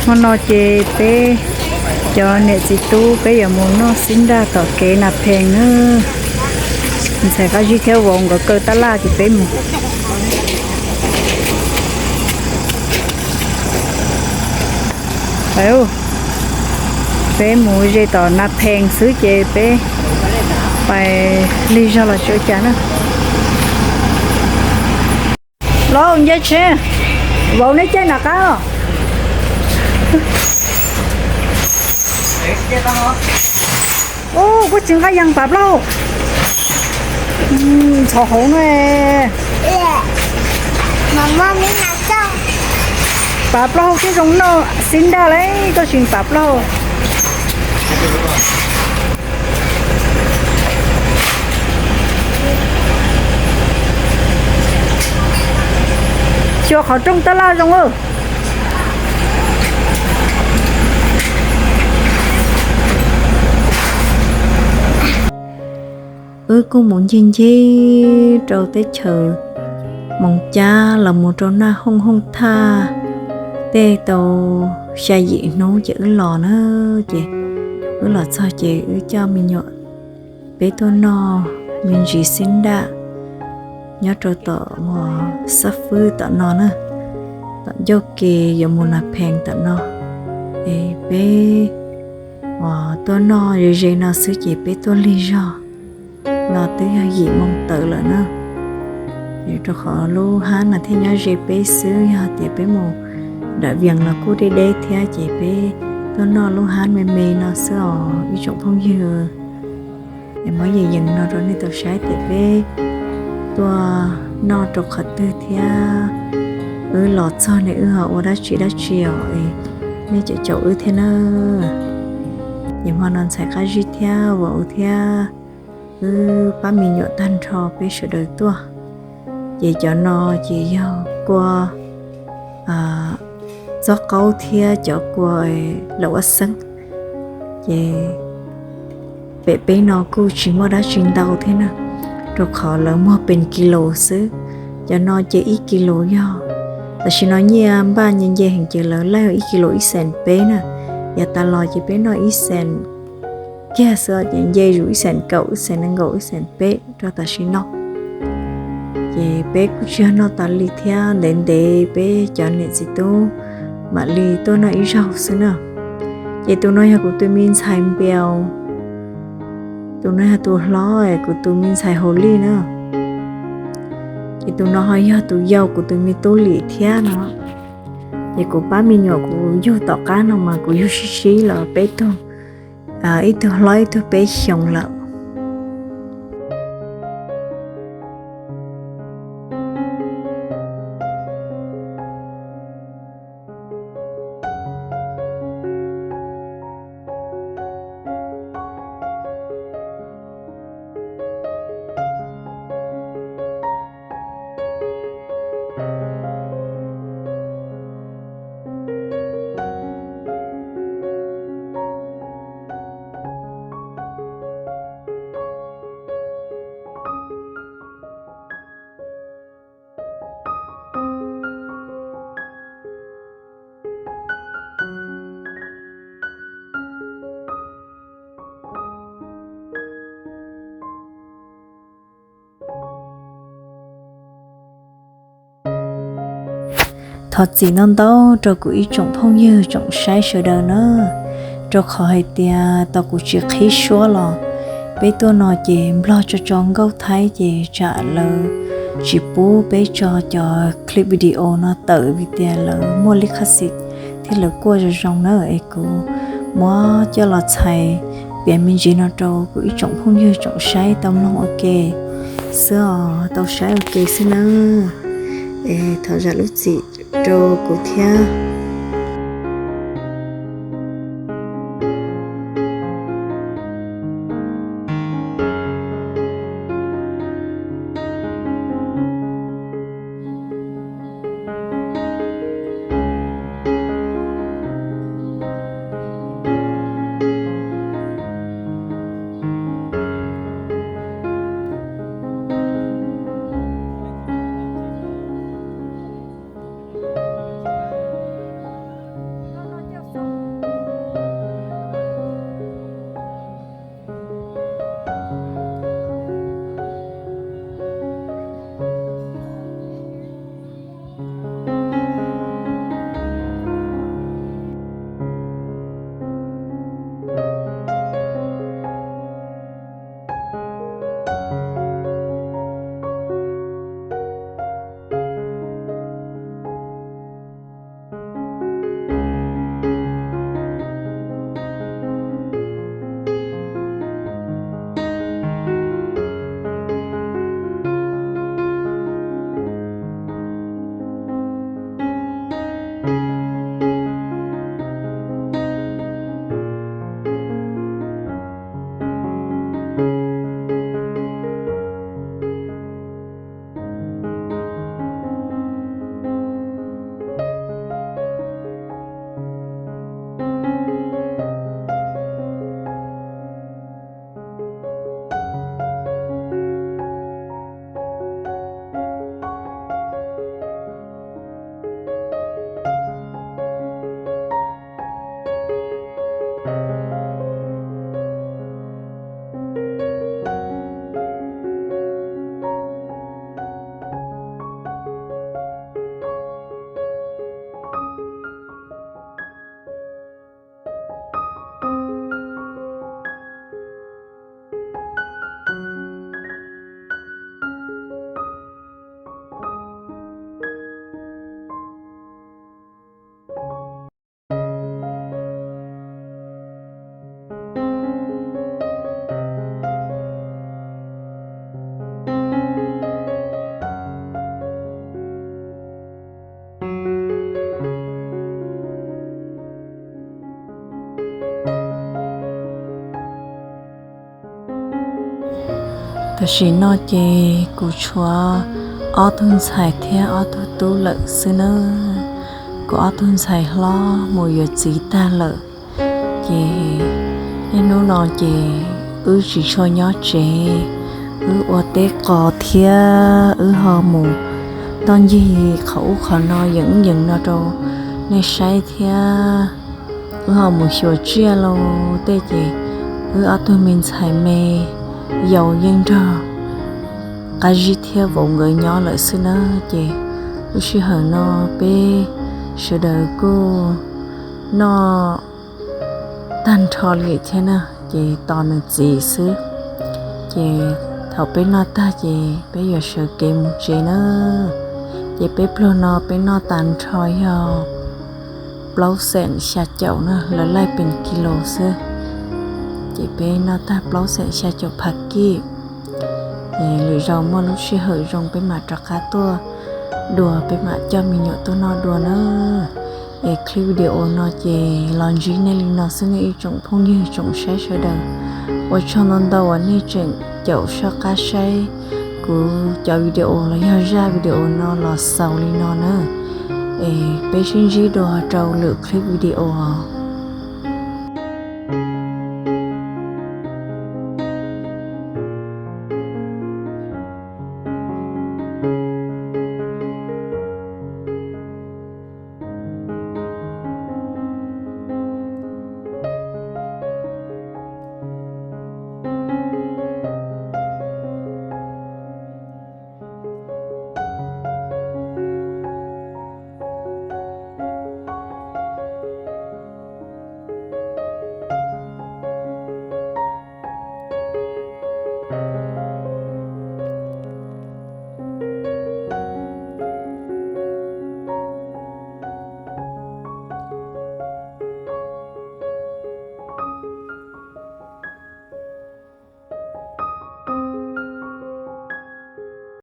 Hmo no ces peb cov niam txiv tub peb yuav mus noj xib nraj tom kev Nas Phees na. Ntxhais Qab Zib thiab vauv nkawd kaw tab laj ces peb mus. Peb mus ze tom Nas Phees xwb ces peb pais lig zog los tsis ua cas na. Los nce tsheb, vauv neb caij nram qab os. Ub, kuj tsis nqaij yees pav plaub. Ntxhov hauv no. Pav plaub thiab zoo noj xib nraj lauj, koj tsis pav plaub. Xyuas qhov rooj tab laj zoo. Wb kuj mus ncig ncig rau teb chaws Moos Cab los mus rau Naj Hooj Hooj Thaj tej tau xya yim hnub ces wb los na. Ces wb los txog ces wb coj me nyuam peb tuaj noj me ntsis xib nraj nyob rau tom uas Xab Fwb tom no na, tom ncauj ke yuav mus Nas Phees tom no. Es peb uas tuaj noj ze ze no xwb ces peb tuaj lig zog no twb yog yim moo tawm lawm na. Rau qhov lub hab no thiaj nyob ze peb xwb, yog tias peb mus nram Vias los kuj deb deb thiab ces peb tuaj noj lub hab me me no xwb os ib tsoom phooj ywg. Es muab yees yees no rau nej tau saib tias peb tuaj noj rau qhov twg thiab wb los txog ne wb ho ua dab tsi dab tsi os es nej caum caum wb thiab na. Ces hmo no ntxhais Qab Zib thiab vauv thiab wb pab me nyuam tag nrho peb sawv daws tuaj. Ces cov no ces yog kua txob qaub thiab cov kua laum ua xeeb. Ces pem peb no kuj tsis muaj dab tsi ntau thiab na, rau qhov lawv muag pes kis lus xwb. Cov no ces ib kis lus yog, tam sim no nyiaj npaj nce nce heev ces lawv laij ib kis lus ib xees peb na. Yav tas los ces peb noj ib xees kiag xwb ces nce zus ib xees kaum, ib xees nees nkaum, ib xees peb rau tam sim no. Ces peb kuj tsis yog noj tas li thiab, ntev ntev peb cov niam txiv tub mam li tuaj noj ib zaug xwb na. Ces tus no yog kuv tus me ntxhais Npias, tus no yog tus hlob kuv tus me ntxhais Haus Lij na. Ces tus no ho yog tus yau kuv tus me tub Lim thiab no. Ces kuv pab me nyuam kuv yug tom qab no mas kuv yug sib sib los peb tug, ib tug hlob ib tug peb xyoos lawm. Thov txim ntau ntau rau kuv ib tsoom phooj ywg tsoom saib sawv daws na, rau qhov hais tias tau kuv tsis qhib suab los peb tuaj no ces nplog tso tso nkauj Thaib ces tsam lawv tsis pub peb tso cov clip video no tawm vim tias lawv muaj lij khab xim thiab lawv kuaj zoo zoo na. Es kuv muab coj los txhais piav me ntsis no rau kuv ib tsoom phooj ywg tsoom saib tau mloog ua ke xwb os, tau saib ua ke xwb na. Es thov zam lub txim rau kuv thiab. Tam sim no ces kuv tshuav ob tug ntxhais thiab ob tug tub lawm xwb nawb. Kuv ob tug ntxhais hlob mus yuav txiv tag lawm, ces niaj hnub no ces wb tsis tshua nyob tsev, wb ua teb qos thiab wb ho mus toj ncig qhov ub qhov no yeem yees no rau nej saib thiab. Wb ho mus xyuas tsiaj los tej ces wb ob tug me ntxhais me yau yeej nrog qab zib thiab vauv nkawd nyob lawm xwb nawb. Ces lub sij hawm no peb sawv daws kuj noj tag nrho li thiab na, ces tos nws txiv xwb. Ces thaum peb noj tag ces peb yuav sawv kev mus tsev na. Ces peb pluag no peb noj tag nrho yog plaub xees xya caum na, lawv laij pes kis lus xwb. Ces peb noj tag plaub xees xya caum phav kij. Es lwm zaus muaj lub sij hawm zoo peb mam rov qab tuaj dua, peb mam coj me nyuam tuaj noj dua na. Es clip video no ces los ntsib nej li no xwb nej ib tsoom phooj ywg tsoom saib sawv daws. Ua tsaug ntau ntau uas nej tseem caum soj qab saib kuv cov video los yog zaj video no los xaus li no na. Es peb sib ntsib dua rau lwm clip video.